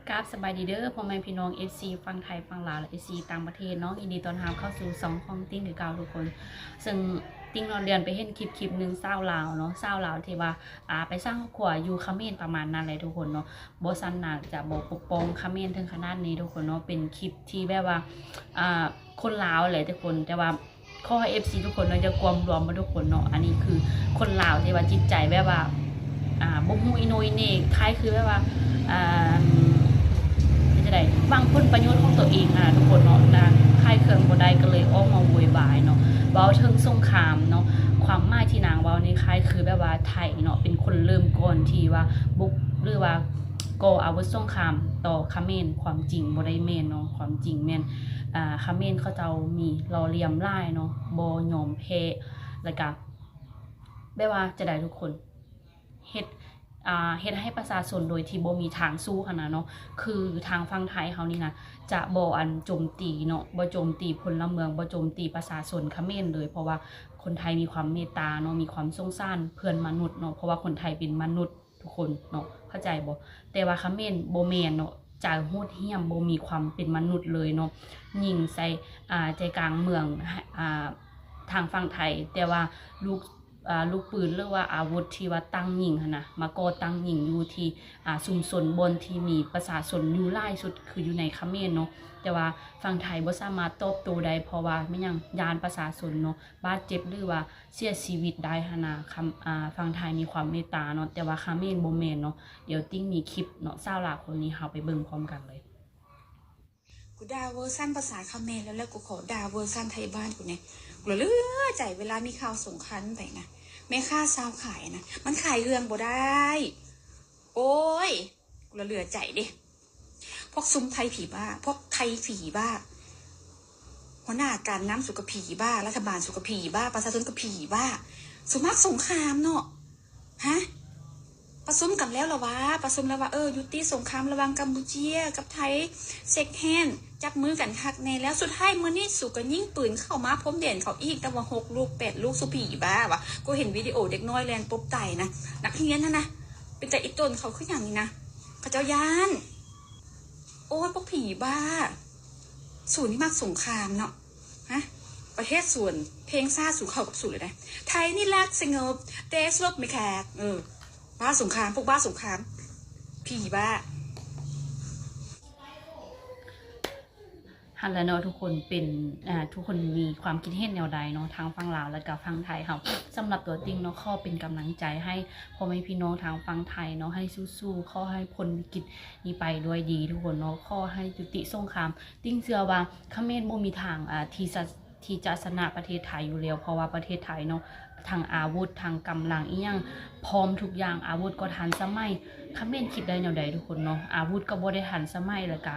ກາບສະບາຍດີເດີ ພໍ່ແມ່ພີ່ນ້ອງ ເອັຟຊີ ຝັ່ງໄທ ຝັ່ງລາວ ແລະ ເອັຟຊີ ຕ່າງປະເທດເນາະ, ຍິນດີຕ້ອນຮັບເຂົ້າສູ່ຊ່ອງຂອງຕິ່ງຄືເກົ່າທຸກຄົນ. ເຊິ່ງຕິ່ງເນາະ ເດືອນໄປເຫັນຄລິບ ຄລິບໜຶ່ງ ສາວລາວເນາະ, ສາວລາວທີ່ວ່າ ອ່າ ໄປສ້າງຄອບຄົວຢູ່ຂະເໝນປະມານນັ້ນແຫຼະທຸກຄົນເນາະ. ບໍ່ຊັ້ນນາງຈະບໍ່ປົກປ້ອງຂະເໝນເຖິງຂະໜາດນີ້ທຸກຄົນເນາະ. ເປັນຄລິບທີ່ແບບວ່າ ອ່າ ຄົນລາວແຫຼະທຸກຄົນ, ແຕ່ວ່າ ຂໍໃຫ້ເອັຟຊີທຸກຄົນເນາະ ຢ່າກວມລວມໝົດທຸກຄົນເນາະ. ອັນນີ້ຄືຄົນລາວທີ່ວ່າຈິດໃຈແບບວ່າ ອ່າ ບໍ່ຮູ້ອີໂໜອີເໜ ຄ້າຍຄືແບບວ່າ ອ່າ ເປັນຈັ່ງໃດ ຫວັງຜົນປະໂຫຍດຂອງຕົວເອງຫັ້ນນະທຸກຄົນເນາະ. ນາງຂາຍເຄື່ອງບໍ່ໄດ້ ກໍເລີຍອອກມາໂວຍວາຍເນາະ, ເວົ້າເຖິງສົງຄາມເນາະ. ຄວາມໝາຍທີ່ນາງເວົ້ານີ້ຄ້າຍຄືແບບວ່າໄທເນາະ ເປັນຄົນເລີ່ມກ່ອນທີ່ວ່າບຸກ ຫຼືວ່າກໍ່ອາວຸດສົງຄາມຕໍ່ຂະເໝນ. ຄວາມຈິງບໍ່ໄດ້ແມ່ນເນາະ, ຄວາມຈິງແມ່ນ ອ່າ ຂະເໝນເຂົາເຈົ້າມີຫຼໍ່ຫຼຽມຫຼາຍເນາະ, ບໍ່ຍອມແພ້ ແລ້ວກະແບບວ່າຈະໄດ້ທຸກຄົນ ເຮັດ ອ່າ ເຮັດໃຫ້ປະຊາຊົນໂດຍທີ່ບໍ່ມີທາງສູ້ຫັ້ນນະເນາະ. ຄືທາງຝັ່ງໄທເຮົານີ້ນະ ຈະບໍ່ ອັນ ໂຈມຕີເນາະ, ບໍ່ໂຈມຕີພົນລະເມືອງ, ບໍ່ໂຈມຕີປະຊາຊົນຂະເໝນເລີຍ, ເພາະວ່າຄົນໄທມີຄວາມເມດຕາເນາະ, ມີຄວາມສົງສານເພື່ອນມະນຸດເນາະ, ເພາະວ່າຄົນໄທເປັນມະນຸດ ທຸກຄົນເນາະ ເຂົ້າໃຈບໍ່? ແຕ່ວ່າຂະເໝນບໍ່ແມ່ນເນາະ, ໃຈໂຫດຫ້ຽມ ບໍ່ມີຄວາມເປັນມະນຸດເລີຍເນາະ. ຍິງໃສ່ ອ່າ ໃຈກາງເມືອງ ອ່າ ທາງຝັ່ງໄທ, ແຕ່ວ່າລູກ ອ່າ ລູກປືນ ຫຼືວ່າອາວຸດທີ່ວ່າຕັ້ງຍິງຫັ້ນນະ ມາກໍ່ຕັ້ງຍິງຢູ່ທີ່ ອ່າ ຊຸມຊົນ ບ່ອນທີ່ມີປະຊາຊົນຢູ່ຫຼາຍສຸດ ຄືຢູ່ໃນຂະເໝນເນາະ. ແຕ່ວ່າຝັ່ງໄທບໍ່ສາມາດຕອບໂຕ້ໄດ້ ເພາະວ່າແມ່ນຫຍັງ? ຢ້ານປະຊາຊົນເນາະ ບາດເຈັບ ຫຼືວ່າເສຍຊີວິດໄດ້ຫັ້ນນະ. ຄຳ ອ່າ ຝັ່ງໄທມີຄວາມເມດຕາເນາະ, ແຕ່ວ່າຂະເໝນບໍ່ແມ່ນເນາະ. ດຽວຕິ່ງມີຄລິບເນາະ ສາວລາວຄົນນີ້ ເຮົາໄປເບິ່ງພ້ອມກັນເລີຍ. ກູດ່າເວີຊັນພາສາຂະເໝນແລ້ວ ແລ້ວກູຂໍດ່າເວີຊັນໄທບ້ານກູແດ່. ກູລະເຫຼືອໃຈ ເວລາມີຂ່າວສົງຄາມໄປນະ ແມ່ຄ້າຊາວຂາຍນະ ມັນຂາຍເຄື່ອງບໍ່ໄດ້. ໂອ້ຍ ກູລະເຫຼືອໃຈເດ້. ພວກຊຸມໄທຜີບ້າ, ພວກໄທຜີບ້າ, ຫົວໜ້າການນຳສຸກະຜີບ້າ, ລັດຖະບານສຸກະຜີບ້າ, ປະຊາຊົນກະຜີບ້າ. ສຸມັກສົງຄາມເນາະ ຮະ? ປະຊຸມກັນແລ້ວລະວ່າ, ປະຊຸມແລ້ວວ່າ ເອີ ຍຸຕິສົງຄາມລະຫວ່າງກຳປູເຈຍກັບໄທ, ເຊັກແຮນ, ຈັບມືກັນຄັກແນ່ແລ້ວ. ສຸດທ້າຍມື້ນີ້ສຸກະຍິງປືນເຂົ້າມາພົມແດນເຂົາອີກ, ຕັ້ງວ່າຫົກລູກ ແປດລູກ, ສຸຜີບ້າວະ. ກູເຫັນວິດີໂອເດັກນ້ອຍແລ່ນປົບຕາຍນະ, ນັກຮຽນຫັ້ນນະ. ເປັນຕາອີຕົນເຂົາຄືຫຍັງນີ້ນະ, ເຂົາເຈົ້າຢ້ານ. ໂອ້ຍ ພວກຜີບ້າ, ສູນີ້ມັກສົງຄາມເນາະ ຮະ? ປະເທດສວນເພງຊາດ ສູເຂົ້າກັບສູເລີຍນະ. ໄທນີ້ລັກສະຫງົບ ແຕ່ສະຫງົບໄມ່ແຂກ. ເອີ ບ້າສົງຄາມ, ພວກບ້າສົງຄາມ, ຜີບ້າ. ຫັ້ນແຫຼະເນາະ ທຸກຄົນເປັນ ອ່າ ທຸກຄົນມີຄວາມຄິດເຫັນແນວໃດເນາະ ທາງຝັ່ງລາວ ແລະກະຝັ່ງໄທເຮົາ. ສຳລັບຕົວຕິ່ງເນາະ ຂໍເປັນກຳລັງໃຈໃຫ້ພໍ່ແມ່ພີ່ນ້ອງທາງຝັ່ງໄທເນາະ ໃຫ້ສູ້ໆ ຂໍໃຫ້ພົ້ນວິກິດນີ້ໄປດ້ວຍດີທຸກຄົນເນາະ, ຂໍໃຫ້ຍຸຕິສົງຄາມ. ຕິ່ງເຊື່ອວ່າຂະເໝນບໍ່ມີທາງ ອ່າ ທີ່ຈະ ທີ່ຈະຊະນະປະເທດໄທຢູ່ແລ້ວ, ເພາະວ່າປະເທດໄທເນາະ ທັງອາວຸດ ທັງກຳລັງອີ່ຫຍັງ ພ້ອມທຸກຢ່າງ, ອາວຸດກໍທັນສະໄໝ. ຂະເໝນຄິດໄດ້ແນວໃດທຸກຄົນເນາະ, ອາວຸດກໍບໍ່ໄດ້ທັນສະໄໝ ແລະກະ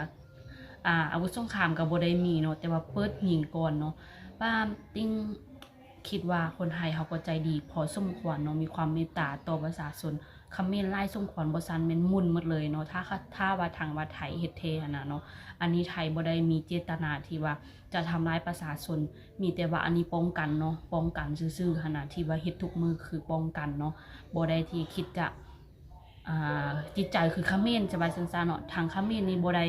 ອ່າ ອາວຸດສົງຄາມກໍບໍ່ໄດ້ມີເນາະ, ແຕ່ວ່າເປີດຍິງກ່ອນເນາະ. ວ່າຕິ່ງຄິດວ່າຄົນໄທເຮົາກໍໃຈດີພໍສົມຄວນເນາະ, ມີຄວາມເມດຕາຕໍ່ປະຊາຊົນຂະເໝນຫຼາຍສົມຄວນ, ບໍ່ຊັ້ນແມ່ນໝຸ່ນໝົດເລີຍເນາະ. ຖ້າ ຖ້າວ່າທາງວ່າໄທເຮັດແທ້ຫັ້ນນະເນາະ, ອັນນີ້ໄທບໍ່ໄດ້ມີເຈດຕະນາທີ່ວ່າຈະທຳລາຍປະຊາຊົນ, ມີແຕ່ວ່າອັນນີ້ປ້ອງກັນເນາະ, ປ້ອງກັນຊື່ໆຫັ້ນນະ, ທີ່ວ່າເຮັດທຸກມື້ຄືປ້ອງກັນເນາະ, ບໍ່ໄດ້ທີ່ຄິດຈະ ອ່າ ຈິດໃຈຄືຂະເໝນ ຈະວ່າຊັ້ນຊະເນາະ. ທາງຂະເໝນນີ້ບໍ່ໄດ້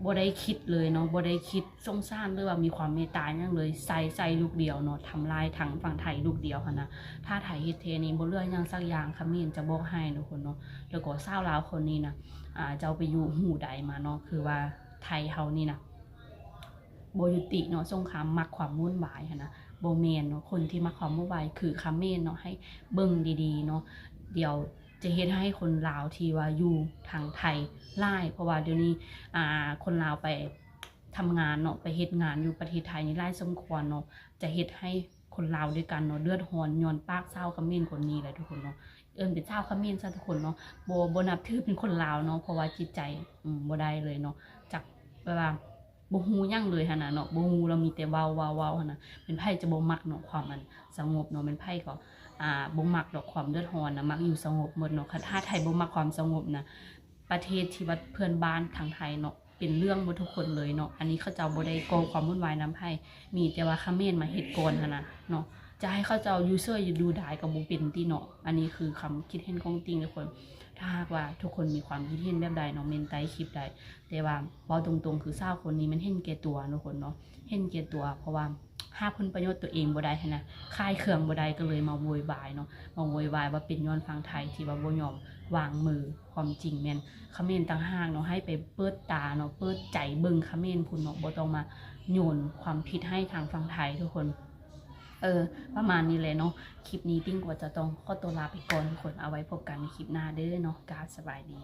ບໍ່ໄດ້ຄິດເລີຍເນາະ, ບໍ່ໄດ້ຄິດສົງສານ ຫຼືວ່າມີຄວາມເມດຕາຫຍັງເລີຍ, ໃສ່ ໃສ່ລູກດຽວເນາະ, ທຳລາຍທາງຝັ່ງໄທລູກດຽວຫັ້ນນະ. ຖ້າໄທເຮັດແທ້ນີ້ບໍ່ເຫຼືອຫຍັງສັກຢ່າງ, ຂະເໝນຈະບອກໃຫ້ທຸກຄົນເນາະ. ແລ້ວກໍສາວລາວຄົນນີ້ນະ ອ່າ ເຈົ້າໄປຢູ່ຫູໃດມາເນາະ, ຄືວ່າໄທເຮົານີ້ນະ ບໍ່ຍຸຕິເນາະ ສົງຄາມ, ມັກຄວາມວຸ້ນວາຍຫັ້ນນະ. ບໍ່ແມ່ນເນາະ, ຄົນທີ່ມັກຄວາມວຸ້ນວາຍຄືຂະເໝນເນາະ, ໃຫ້ເບິ່ງດີໆເນາະ. ດຽວຈະເຮັດໃຫ້ຄົນລາວທີ່ວ່າຢູ່ທາງໄທຫຼາຍ, ເພາະວ່າດຽວນີ້ ອ່າ ຄົນລາວໄປທຳງານເນາະ, ໄປເຮັດງານຢູ່ປະເທດໄທນີ້ຫຼາຍສົມຄວນເນາະ, ຈະເຮັດໃຫ້ຄົນລາວດ້ວຍກັນເນາະ ເດືອດຮ້ອນຍ້ອນປາກຊາວຂະເໝນຄົນນີ້ແຫຼະທຸກຄົນເນາະ. ເອີ້ນເປັນຊາວຂະເໝນຊະທຸກຄົນເນາະ, ບໍ່ ບໍ່ນັບຖືເປັນຄົນລາວເນາະ, ເພາະວ່າຈິດໃຈ ອືມ ບໍ່ໄດ້ເລີຍເນາະ. ຈັກແບບວ່າ ບໍ່ຮູ້ຫຍັງເລີຍຫັ້ນນະເນາະ, ບໍ່ຮູ້ ລາວມີແຕ່ເວົ້າ ເວົ້າ ເວົ້າຫັ້ນນະ. ແມ່ນໃຜຈະບໍ່ມັກເນາະ ຄວາມອັນສະຫງົບເນາະ, ແມ່ນໃຜກໍ ອ່າ ບໍ່ມັກດອກຄວາມເດືອດຮ້ອນນະ, ມັກຢູ່ສະຫງົບໝົດເນາະ. ຄັນ ຖ້າໄທບໍ່ມັກຄວາມສະຫງົບນະ ປະເທດທີ່ວ່າເພື່ອນບ້ານທາງໄທເນາະ ເປັນເລື່ອງໝົດທຸກຄົນເລີຍເນາະ. ອັນນີ້ເຂົາເຈົ້າບໍ່ໄດ້ກໍ່ຄວາມວຸ້ນວາຍນຳໃຜ, ມີແຕ່ວ່າຂະເໝນມາເຮັດກ່ອນຫັ້ນນະເນາະ. ຈະໃຫ້ເຂົາເຈົ້າຢູ່ເສີຍຢູ່ດູດາຍກໍບໍ່ເປັນຕິເນາະ. ອັນນີ້ຄືຄຳຄິດເຫັນຂອງຕິ່ງທຸກຄົນ. ຖ້ ຖ້າຫາກວ່າທຸກຄົນມີຄວາມຄິດເຫັນແບບໃດເນາະ ເມັນໃຕ້ຄລິບໄດ້. ແຕ່ວ່າເວົ້າຕົງໆ ຄືສາວຄົນນີ້ມັນເຫັນແກ່ຕົວເນາະ ທຸກຄົນເນາະ ເຫັນແກ່ຕົວ ເພາະວ່າຫາຜົນປະໂຫຍດຕົວເອງບໍ່ໄດ້ຫັ້ນນະ ຂາຍເຄື່ອງບໍ່ໄດ້ ກໍເລີຍມາໂວຍວາຍເນາະ ມາໂວຍວາຍວ່າເປັນຍ້ອນຝັ່ງໄທທີ່ວ່າບໍ່ຍອມວາງມື. ຄວາມຈິງແມ່ນຂະເໝນຕ່າງຫາກເນາະ ໃຫ້ໄປເປີດຕາເນາະ ເປີດໃຈເບິ່ງຂະເໝນພຸ້ນເນາະ ບໍ່ຕ້ອງມາໂຍນຄວາມຜິດໃຫ້ທາງຝັ່ງໄທ ທຸກຄົນ. ເອີ ປະມານນີ້ແຫຼະເນາະ ຄລິບນີ້ຕິ່ງກໍຈະຕ້ອງຂໍຕົວລາໄປກ່ອນ ທຸກຄົນ. ເອົາໄວ້ພົບກັນໃນຄລິບໜ້າເດີເນາະ ກາບສະບາຍດີ.